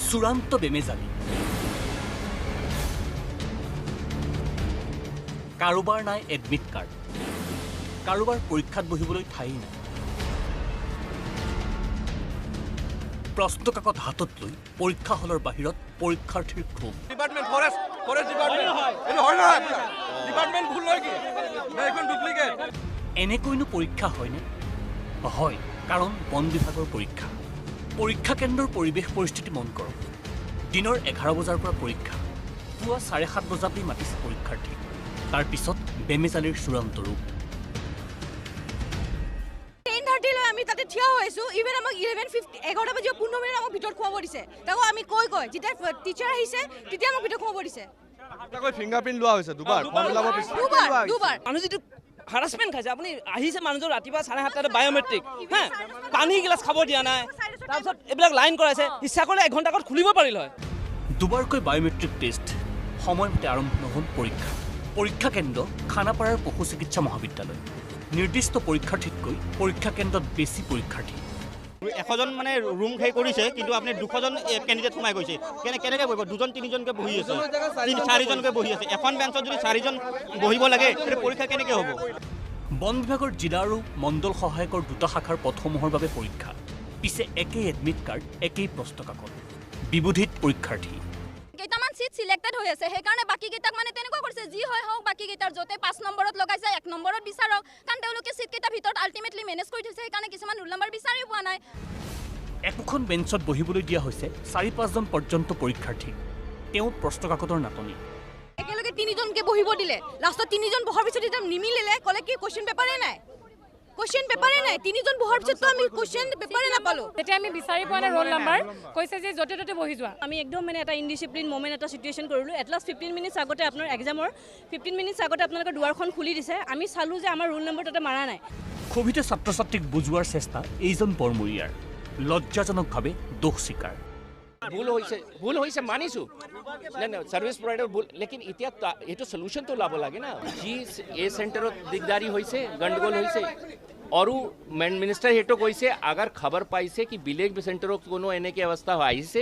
চূড়ান্ত বেমেজালি। কাৰোবাৰ নাই এডমিট কাৰ্ড, কাৰোবাৰ পৰীক্ষাত বহিবলৈ ঠাই নাই। প্ৰশ্ন কাকত হাতত লৈ পৰীক্ষা হলৰ বাহিৰত পৰীক্ষাৰ্থীৰ ক্ষোভ। ডিপাৰ্টমেণ্ট ফৰেষ্ট ডিপাৰ্টমেণ্ট এইটো হয় নহয়, ডিপাৰ্টমেণ্ট ভুল নহয় কি এইখন ডুপ্লিকেট। এনেকৈনো পৰীক্ষা হয়নে? হয়, কাৰণ বন বিভাগৰ পৰীক্ষা। পৰীক্ষা কেন্দ্ৰৰ পৰিৱেশ পৰিস্থিতি মন কৰক। দিনৰ 11 বজাৰ পৰা পৰীক্ষা, পুৱা 7:30 বজাতেই মাতিছে পৰীক্ষাৰ্থীক। তাৰ পিছত বেমেজালিৰ চূড়ান্ত ৰূপ। 10:30 লৈ আমি তাতে থিয় হৈছোঁ। ইভেন আমাক 11:50 11:15 আমাক ভিতৰত সোমাব দিছে। তাকো আমি কৈ কৈ যেতিয়া টিচাৰ আহিছে তেতিয়া আমাক ভিতৰত সোমাব দিছে। ফিংগাৰপ্ৰিণ্ট লোৱা হৈছে দুবাৰ, দুবাৰ। মানুহ যিটো হাৰাচমেণ্ট খাইছে, আপুনি আহিছে মানুহজন ৰাতিপুৱা 7:30 বায়'মেট্ৰিক, হা পানী গিলাচ খাব দিয়া নাই, তাৰপিছত এইবিলাক লাইন কৰাইছে। ইচ্ছা কৰিলে এঘণ্টা আগত খুলিব পাৰিল হয়। দুবাৰকৈ বায়'মেট্ৰিক টেষ্ট, সময়মতে আৰম্ভ নহ'ল পৰীক্ষা। পৰীক্ষা কেন্দ্ৰ খানাপাৰাৰ পশু চিকিৎসা মহাবিদ্যালয়। নিৰ্দিষ্ট পৰীক্ষাৰ্থীতকৈ পৰীক্ষা কেন্দ্ৰত বেছি পৰীক্ষাৰ্থী। 100জন মানে ৰুম সেই কৰিছে, কিন্তু আপুনি 200জন কেণ্ডিডেট সোমাই গৈছে। কেনেকৈ বহিব? 2জন 3জনকৈ বহি আছে, 4জনকৈ বহি আছে। এখন বেঞ্চত যদি 4জন বহিব লাগে, তেতিয়া পৰীক্ষা কেনেকৈ হ'ব? বন বিভাগৰ জিলা আৰু মণ্ডল সহায়কৰ দুটা শাখাৰ পদসমূহৰ বাবে পৰীক্ষা। পিছে একেই এডমিট কাৰ্ড, একেই প্ৰশ্ন কাকত, বিবুধিত পৰীক্ষাৰ্থী। কেইটামান চিট চিলেক্টেড হৈ আছে, সেইকাৰণে বাকীকেইটাক মানে তেনেকুৱা কৰিছে। যি হয় হওক, বাকীকেইটাৰ য'তে 5 নম্বৰত লগাইছে 1 নম্বৰত বিচাৰক, কাৰণ তেওঁলোকে চিটকেইটা ভিতৰত আল্টিমেটলি মেনেজ কৰি থৈছে। সেইকাৰণে কিছুমান ৰোল নম্বৰ বিচাৰিও পোৱা নাই। একোখন বেঞ্চত বহিবলৈ দিয়া হৈছে 4-5জন পৰ্যন্ত পৰীক্ষাৰ্থী। তেওঁ প্ৰশ্ন কাকতৰ নাটনি। একেলগে 3জনকে বহিব দিলে, লাষ্টত 3জন বহাৰ পিছত যেতিয়া নিমিলিলে ক'লে কি কুৱেশ্যন পেপাৰে নাই, কুৱেশ্যন পেপাৰে নাই। 3জন বহাৰ পিছততো আমি কুৱেশ্যন পেপাৰে নাপালোঁ। তেতিয়া আমি বিচাৰি পোৱা নাই ৰোল নাম্বাৰ, কৈছে যে য'তে ত'তে বহি যোৱা। আমি একদম মানে এটা ইনডিচিপ্লিন মমেণ্ট এটা চিটুৱেশ্যন কৰিলোঁ। এটলাষ্ট 15 মিনিটছ আগতে আপোনাৰ এক্সামৰ 15 মিনিটছ আগতে আপোনালোকৰ দুৱাৰখন খুলি দিছে। আমি চালোঁ যে আমাৰ ৰোল নম্বৰ তাতে মাৰা নাই। ক্ষোভিত ছাত্ৰ ছাত্ৰীক বুজোৱাৰ চেষ্টা এইজন বৰমূৰীয়াৰ। লজ্জাজনকভাৱে দোষ স্বীকাৰ। ভুল হৈছে, ভুল হৈছে মানিছোঁ, নাই নাই ছাৰ্ভিচ প্ৰভাইডাৰ ভুল, লেকিন এতিয়া এইটো চলিউশ্যনটো ওলাব লাগে না। যি এই চেণ্টাৰত দিগদাৰী হৈছে, গণ্ডগোল হৈছে, আৰু মিনিষ্টাৰ সেইটো কৈছে আগাৰ খবৰ পাইছে কি বেলেগ চেণ্টাৰত কোনো এনেকৈ অৱস্থা আহিছে,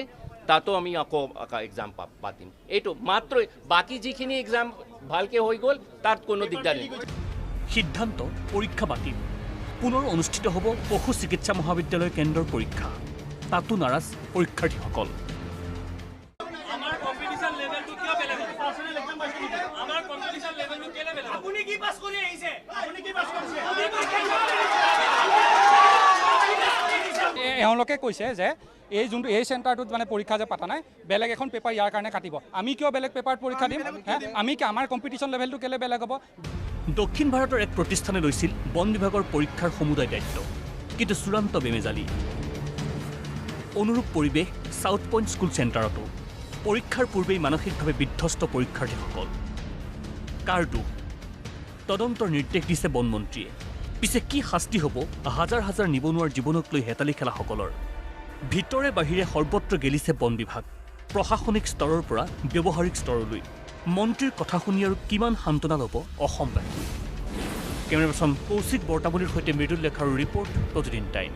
তাতো আমি আকৌ এক্সাম পাতিম। এইটো মাত্ৰ, বাকী যিখিনি এক্সাম ভালকৈ হৈ গ'ল তাত কোনো দিগদাৰ নাই। সিদ্ধান্ত পৰীক্ষা বাতিল। পুনৰ অনুষ্ঠিত হ'ব পশু চিকিৎসা মহাবিদ্যালয় কেন্দ্ৰৰ পৰীক্ষা। তাতো নাৰাজ পৰীক্ষাৰ্থীসকল। এওঁলোকে কৈছে যে এই যোনটো এই চেণ্টাৰটোত মানে পৰীক্ষা যে পাতা নাই, বেলেগ এখন পেপাৰ ইয়াৰ কাৰণে কাটিব। আমি কিয় বেলেগ পেপাৰত পৰীক্ষা দিম? আমি আমাৰ কম্পিটিশ্যন লেভেলটো কেলৈ বেলেগ হ'ব? দক্ষিণ ভাৰতৰ এক প্ৰতিষ্ঠানে লৈছিল বন বিভাগৰ পৰীক্ষাৰ সমুদায় দায়িত্ব, কিন্তু চূড়ান্ত বেমেজালি। অনুৰূপ পৰিৱেশ ছাউথ পইণ্ট স্কুল চেণ্টাৰতো। পৰীক্ষাৰ পূৰ্বেই মানসিকভাৱে বিধ্বস্ত পৰীক্ষাৰ্থীসকল। কাৰ দোষ? তদন্তৰ নিৰ্দেশ দিছে বনমন্ত্ৰীয়ে। পিছে কি শাস্তি হ'ব হাজাৰ হাজাৰ নিবনুৱাৰ জীৱনক লৈ হেতালি খেলাসকলৰ? ভিতৰে বাহিৰে সৰ্বত্ৰ গেলিছে বন বিভাগ, প্ৰশাসনিক স্তৰৰ পৰা ব্যৱহাৰিক স্তৰলৈ। মন্ত্ৰীৰ কথা শুনি আৰু কিমান সান্তনা ল'ব অসমবাসী? কেমেৰা পাৰ্চন কৌশিক বৰতামুলীৰ সৈতে মৃদুল লেখাৰৰ ৰিপৰ্ট, প্ৰতিদিন টাইম।